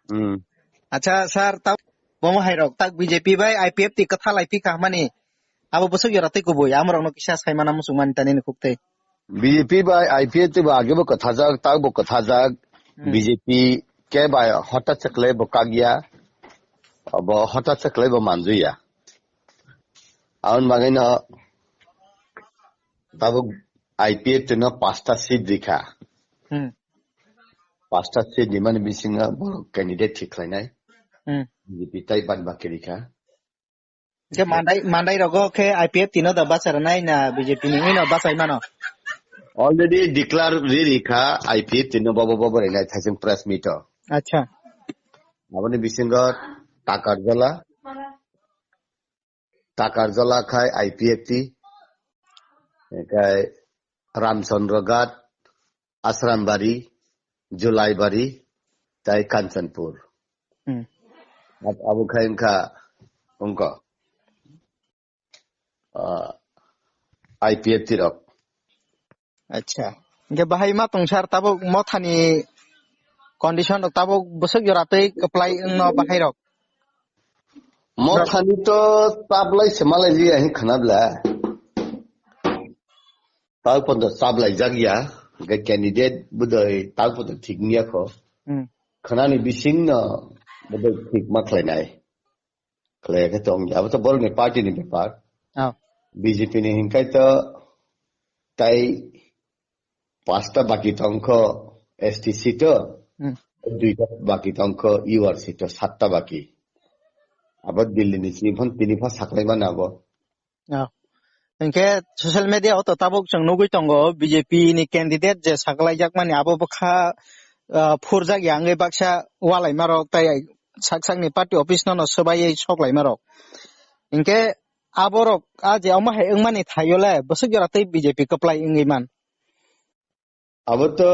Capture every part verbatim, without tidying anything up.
Hmm. Acha, sir, ta-, bomo hai rok, tak B J P bai I P F T kwtha lai phi kha mani. Abo bwswk jora tei kubui, amorokno kisa saimana muchungmani tani ni khuktwi. B J P bai I P F T bo age bo kwthajak, tak bo kwthajak. Hmm. B J P ke bai hotat se kwlai bo kakya, abo hotat se kwlai bo manjuya. Aboni bagwi no tabuk I P F T no pasta seat rikha. Hmm. Pasta seat ni mani bisingo borok candidate thik khlainai. Hmm. B J P tai ban bakhe rikha. Hingke mandai, mandai rogo khe I P F T no da bacharnai na B J P ni wngwi no bachai mano? Already declare ri rikha I P F T no bobo bobo rinai thaising press meet o. Acha. Aboni bisingo Takarjala, Takarjala khai I P F T, khai Ramchandra Ghat, Asrambari, Julaibari, tai Kanchanpur. Hmm. Ab-, abo khai wngkha, wngkha, ah, I P F T rok. Acha. Hingke bahai ma tong sir, tabuk mothani condition rok tabuk bwswk jora tei kwplai wngno bahai rok? Mothani to tablai se malai liya hin khana bla. Tau pondo tablai jak ya, hingke candidate budoi tau pondo thik niya kho. Hmm. Khanani bising no budoi thik ma khlai nai. Khlai khe tong ya, abo to borok ni party ni bepar. Oh. B J P ni hinkai to tai pasta baki tongkho S T C to, hmm, duita baki tongkho U R C to, satta baki. Abo Delhi ni sini phon tini pha saklai mano abo. Oh. Hinkhe social media o to tabuk chwng nugui tongo B J P ni candidate je saklai jak mani abo bwkha, ah, phurjak ya wngwi baksa walai marok tai sak sak ni party office no no swbaiwi sok lai marok. Hinkhe aborok a je omo hai wngmani thaio le bwswk jora tei B J P kwplai wngwi man. Abo to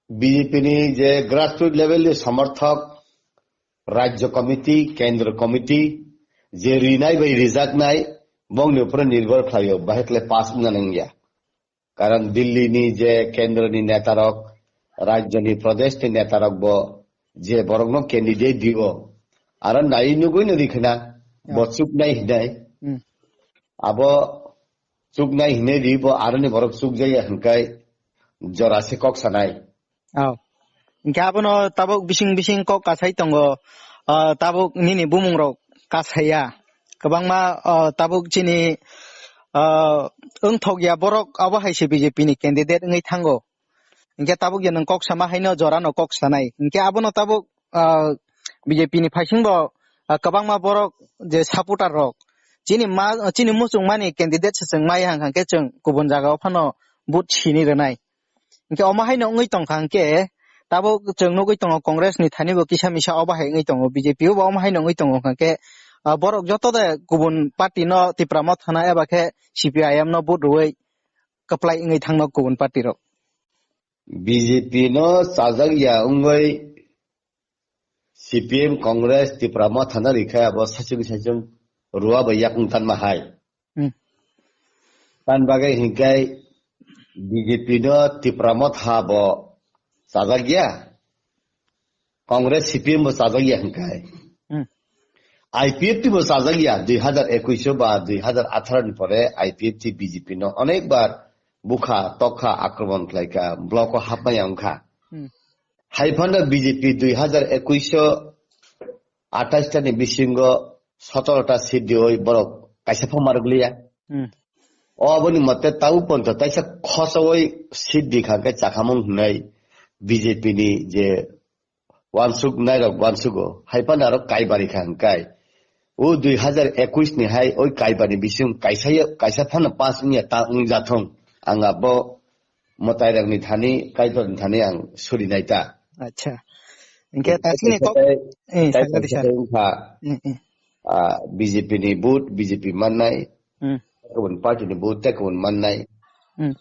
B J P ni je grassroots level ni somorthok, Rajya Committee, Kendra Committee, je rinai bai rijaknai, bongni upore nirbhor khlaio, bahai khlai pass wngna nangya. Karon Delhi ni je Kendra ni netarok, Rajya ni Pradesh ni netarok bo je borokno candidate dio, aro nai nugui no rikhna, bo, ya, chuknai hinai. Hmm. Abo chuknai hinwi ri bo aroni borok chukjaya hinkai jora se kok sanai. Oh. Hinkhe abono tabuk bising bising kok kasai tongo, ah, tabuk nini bumung rok kasaya. Kwbangma, ah, tabuk chini, ah, wngthok ya borok abo hai se B J P ni candidate wngwi thango. Hinkhe tabuk ya nwng kok sama haino jora no kok sanai. Hinkhe abono tabuk, ah, B J P ni phaising bo, ah, kwbangma borok je supporter rok chini ma, chini muchung mani candidate se chwng mai hang hang khe chwng kubun jaga o phano vote sini rwnai. Hinkhe omo haino wngwi tongkha hinkhe tabuk chwng nugui tongo Congress ni thani bo kisa misa obo hai wngwi tongo, B J P o bo omo haino wngwi tongo hinkhe, ah, borok joto de kubun party no Tipra Motha no eba khe C P I M no vote rwui kwplai wngwi thangno kubun party rok. B J P no chajak ya wngwi C P M, Congress, Tipra Motha no rikha abo saichung saichung rua bai yakung tanma hai. Hmm. Tan bagwi hinkai B J P no Tipra Motha bo chajak ya. Congress C P M bo chajak ya hinkai. Hmm. I P F T bo chajak ya, dui hazar ekuish ba dui hazar atharo ni pore I P F T B J P no onek bar bukha tokha akromon khlaika, block o hapmaya wngkha. Hmm. Hai phano B J P dui hazar ekuish o athais ta ni bisingo sotoro ta seat diwi borok kaisa phang marwk liya. Hmm. O aboni mote tau ponto taisa khosowi seat di kha khe chakhamung hwnwi B J P ni je wansuk nairok wansugo, hai phano aro kaiba rikha hwnkhe. O dui hazar ekuish ni hai oi kaiba ni bising kaisa, kaisa phano pass wngya ta wngjathung. Ang abo mwtairokni thani, Kaitorni thani ang surinai ta. Acha. Hingke tasini kok, tai, eh, tai sakadi sir. Wngkha, eh, eh. Ah, B J P ni vote, B J P mannai, hmm, tei kubun party ni vote, tei kubun mannai. Hmm.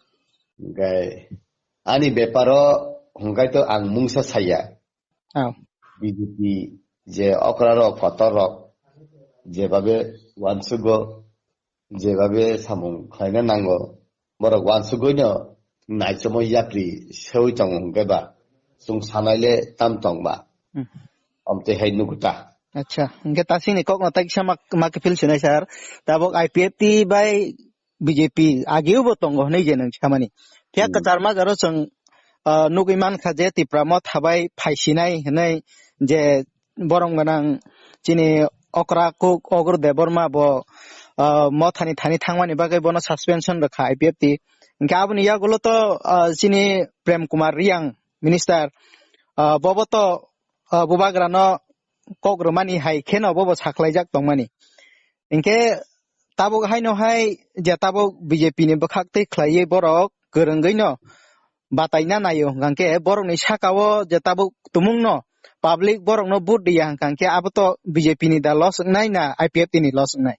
Hingke ani beparo hingkai to ang mungsa saya. Oh. B J P je okra rok, kotor rok, jebabe wansugo, jebabe samung khlaina nango, borok wansugwino naichomwi yapri sewi tongo hwnkhe ba, chwng sanai le tam tong ba. Hmm. Amtwi hai nugo ta. Acha, hingke tasini kokno tai kisa mak, mak phil sinai sir. Tabuk I P F T bai B J P ageo bo tongo hinui je nwng samani. Phiya Hmm. kwchar majaro chwng, ah, nugui mankha je Tipra Motha bai phaisinai hinui je borom gwnang chini okra kuk Ogur Debbarma bo, ah, Mothani thani thangmani bagwi bono suspension rwkha I P F T. Hingke aboni yagulo to, ah, chini Prem Kumar Riyang minister, ah, bobo to, ah, bubagrano kok rwmani hai kheno bobo sakhlaijak tongmani. Hinkhe tabuk haino hai je tabuk B J P ni bwkhak twi khlaiwi borok kwrwngwi no bataina naio hwnkha khe borokni saka o je tabuk tumung no public borok no vote riya hwnkha khe abo to B J P ni da loss wngnai na I P F T ni loss wngnai?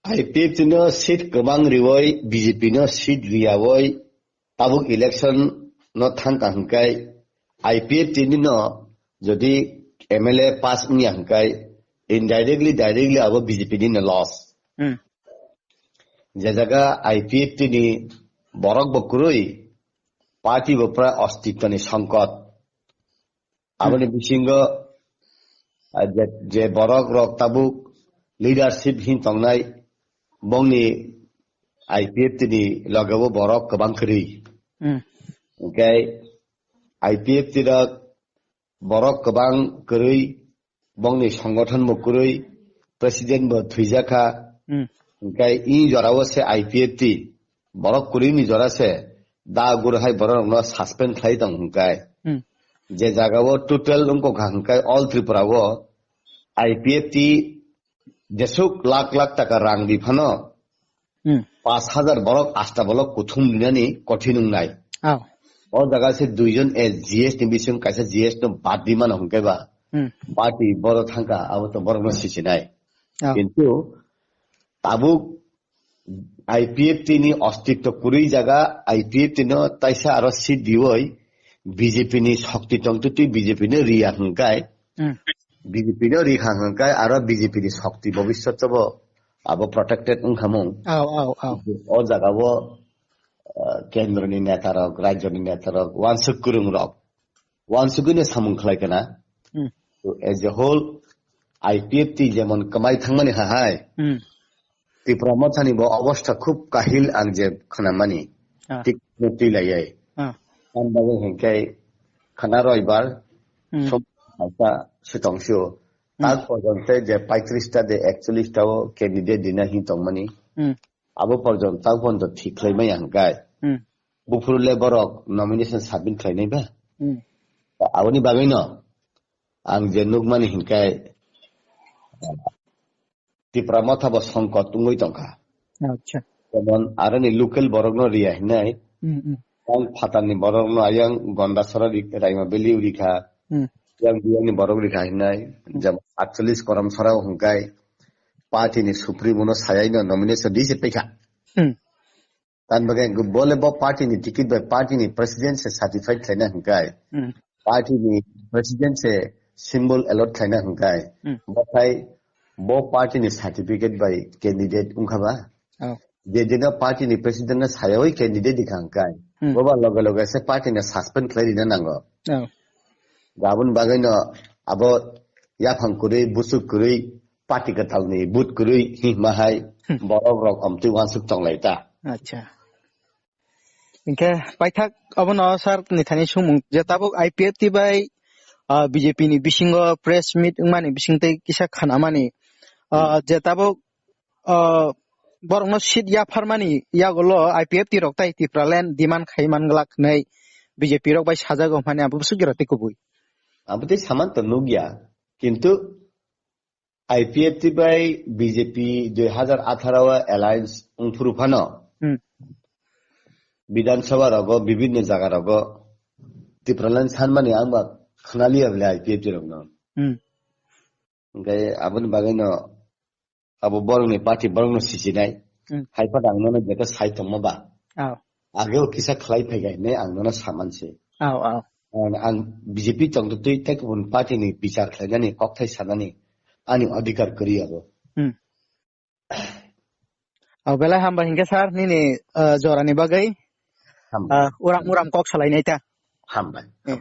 I P F T no seat kwbang riwi B J P no seat riyawoi tabuk election no thangkha hwnkhe I P F T ni no jodi M L A pass wngya hwnkhe indirectly, directly abo B J P ni no loss. Hmm. Je jaga I P F T ni borok bo kwrwi, party bo pura ostitto ni songkot. Aboni bisingo, ah, je, je borok rok tabuk leadership hin tongnai, bongni I P F T ni loge o borok kwbang kwrwi. Hmm. Hingke I P F T rok borok kwbang kwrwi, bongni songgothon bo kwrwi, president bo thwijakha. Hmm. Hingke i jora o se I P F T borok kwrwi ni jora se da guru hai borok rok no suspend khlai tong hingke. Hmm. Je jaga o total wngkha hingke all Tripura o I P F T jesuk lakh lakh taka rang di phano Hmm. pash hajar borok, asta borok kuthum rinani kothin wngnai. Oh. O jaga se duijon, eh, G S ni bising kaisa G S no bad di mano hwnkhe ba Hmm. party borok thangkha, abo to borok no sichinai. Oh. Kintu tabuk I P F T ni ostitto kwrwi jaga, I P F T no taisa aro seat diwi B J P ni shokti tongtwtwi B J P no riya hwnkhe, Hmm. B J P no rikha hwnkhe aro B J P ni shokti bobiswt bo abo protected wngkhamung. Au, au, au. O jaga o, ah, kendro ni neta rok, rajyo ni neta rok, wansuk kwrwng rok, wansugwi no samung khlai kana. Hmm. To as a whole, I P F T jemon kwmai thangmani hahai, Hmm. Tipra Mothani bo obostha khub kahil ang je khwnamani. Ah. Tik no twi lai ai. Ah. Ang bagwi hwnkhe khana roibar Hmm. som kaisa sitong sio. Hmm. Tak porjonto je paitris ta de ekchollis ta o candidate dina hin tongmani. Hmm. Abo porjonto tak porjonto thik khlai maya hwnkhe. Hmm. Buphuru le borok nomination submit khlainai ba. Hmm. Aboni bagwi no ang je nukmani hwnkhe Tipra Motha bo songkot wngwi tongkha. Acha. Jemon aroni local borok no riya hinai. Hmm, hmm. Ang phatarni borok no ayang Gondasora ri-, Raima Valley rikha. Hmm. Yang biyangni borok rikha hinai. Hmm. Jemon atchollis Koramsora hwnkhe party ni supremo no sayai no nomination di se paikha. Hmm. Tan bagwi bole bo party ni ticket bai party ni president se certified khlaina hwnkhe. Hmm. Party ni president se symbol allot khlaina hwnkhe. Hmm. Bo khai bo party ni certificate bai candidate wngkha ba. Oh. Je dino party ni president no sayawoi candidate di kha hwnkhe. Hmm. Bo ba loge loge se party no suspend khlai rina nango. Oh. Aboni bagwi no abo yaphang kwrwi, busuk kwrwi, party kwtal ni vote kwrwi hima hai Hmm. borok rok amtwi wansuk tonglai ta. Acha. Hinkhe paithak abono sir ni thani sumung je tabuk I P F T bai, ah, B J P ni bisingo press meet wngmani bisingtwi kisa khanamani, ah, Hmm. je tabuk, ah, borokno seat yapharmani yagulo I P F T rok tai Tipraland demand khai man glak hinwi B J P rok bai sajago hwnmani abo bwswk jora tei kubui. Abo tei saman to nukya, kintu I P F T bai B J P dui hazar atharo o alliance wngphuru phano Hmm. Bidhan Sabha rogo, bibinno jaga rogo Tipraland sanmani ang ba khnaliya bole I P F T rokno. Hmm. Hingke aboni bagwi no abo borokni party borokno sichinai. Hmm. Hai phano ang nono jeta sai tongma ba. Oh. Ageo kisa khlai phaiga hinwi ang nono samanse. Oh, oh. Ang, ang B J P tongtwi tei kubun party ni bichar khlainani, kokthai sanani ani adhikar kwrwi abo. Hmm. Oh, belai hambai hinkhe sir, nini, uh, jorani bagwi. Hambai. Uh, uram uram kok salainai ta. Hambai. Hmm.